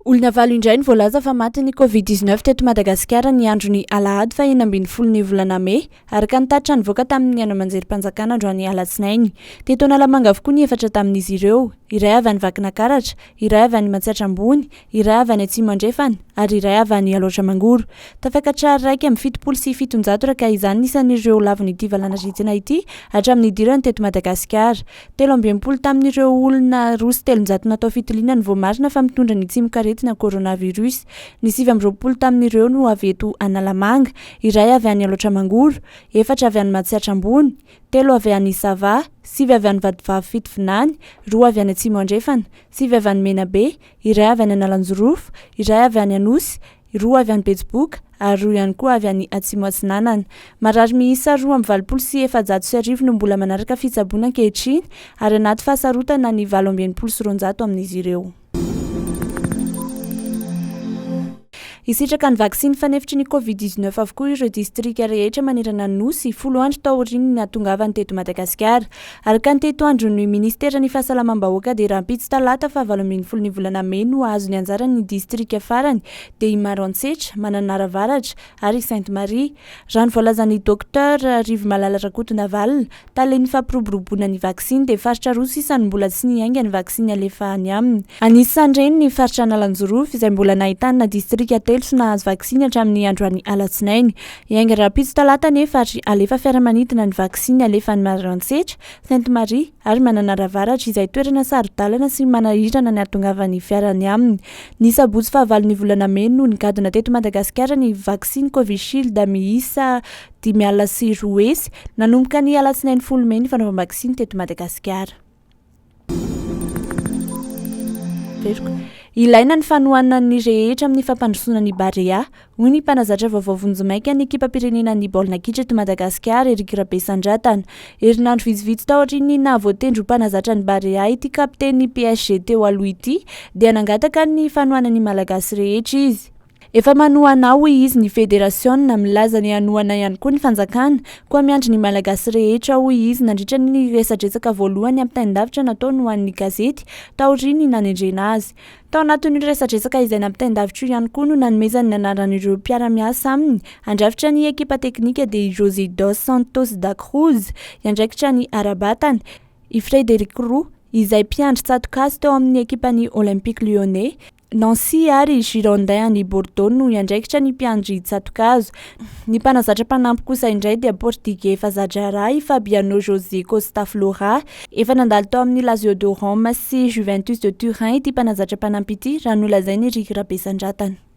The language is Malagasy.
Olona valo indray no voalaza fa matin'ny Covid 19 teto Madagasikara ny andron'ny alahady faha 16 ny volana mey, araka ny tatitra nivoaka tamin'ny haino aman-jerim-panjakana androany alatsinainy. Teto Analamanga avokoa ny efatra tamin'izy ireo, iray avy any Vakinakaratra, iray avy any Matsiatra Ambony, iray avy any Atsimo Andrefana ary iray avy any Alaotra Mangoro. Tafakatra 771 araka izany ny isan'ireo lavon'ity valanaretina ity hatramin'ny nidirany teto Madagasikara. 63 tamin'ireo olona 302 natao fitiliana no voamarina fa mitondra ny tsimokaretina coronavirus. Ny 29 tamin'ireo no avy eto Analamanga, iray avy any Alaotra Mangoro, efatra avy any Matsiatra Ambony, telo avy any Sava, sivy avy any Vatovavy Fitovinany, roa avy any Atsimo Andrefana, sivy avy any Menabe, iray avy any Analanjirofo, iray avy any Anosy, roa avy any Betsiboka ary roa ihany koa avy any Atsimo Atsinanana. Marary miisa 1482 no mbola manaraka fitsaboana ankehitriny ary anaty fahasarotana ny 268 amin'izy ireo. Hisitraka ny vaksiny fanefitry ny Covid 19 avokoa ireo distrika rehetra manerana ny Nosy, folo andro taorian'ny nahatongavany teto Madagasikara. Araka ny tetiandron'ny minisiteran'ny Fahasalamam-bahoaka dia rahampitso talata faha 18 ny volana mey no hahazo ny anjarany ny distrika farany dia i Maroantsetra, Mananara Avaratra ary i Sainte Marie. Raha ny voalazan'ny Docteur Rivomalala Rakotonavalona, talen'ny fampiroboroboana ny vaksiny dia faritra roa sisa no mbola tsy niainga ny vaksiny alefa any aminy. Anisan'ireny ny faritra Analanjirofo izay mbola nahitana distrika telo tsy nahazo vaksiny hatramin'ny androany alatsinainy. Hiainga rahampitso talata anefa ary alefa fiaramanidina ny vaksiny alefa any Maroantsetra, Sainte Marie ary Mananara Avaratra izay toerana saro-dalana sy manahirana ny hahatongavan'ny fiara any aminy. Ny sabotsy fahavalon'ny volana mey no nigadona teto Madagasikara ny vaksiny Covishield miisa 250. Nanomboka ny alatsinainy 10 mey ny fanaovam-baksiny teto Madagasikara. Ilaina ny fanohanan'ny rehetra amin'ny fampandrosoana ny Barea, hoy ny mpanazatra vaovao vonjimaika ny ekipam-pirenenan'ny baolina kitra eto Madagasikara, Eric Rabesandratana. Herinandro vitsivitsy taorian'ny nahavoatendry ho mpanazatra ny Barea ity kapitenin'ny PSG teo aloha ity dia nangataka ny fanohanan'ny Malagasy rehetra izy. Efa manohana ahy hoy izy ny federasiona, milaza ny hanohana ihany koa ny fanjakana, koa miandry ny Malagasy rehetra hoy izy nandritra ny resadresaka voalohany ampitain-davitra nataony ho an'ny gazety taorian'ny nanendrena azy. Tao anatin'io resadresaka izay nampitain-davitra io ihany koa no nanomezany ny anaran'ireo mpiara-miasa aminy handrafitra ny ekipa teknika dia i José dos Santos da Cruz hiandraikitra ny ara-batana, i Frédéric Roux izay mpiandry tsatokazo teo amin'ny ekipan'ny Olympique Lyonnais, Nancy ary i Girondins any Bordeaux no hiandraikitra ny mpiandry tsatokazo. Ny mpanazatra mpanampy kosa indray dia Portigey efa za-draharaha i Fabiano José Costa Flora. Efa nandalo tao amin'ny Lazio de Rome sy Juventus de Turin ity mpanazatra mpanampy ity, raha nolazain'i Eric Rabesandratana.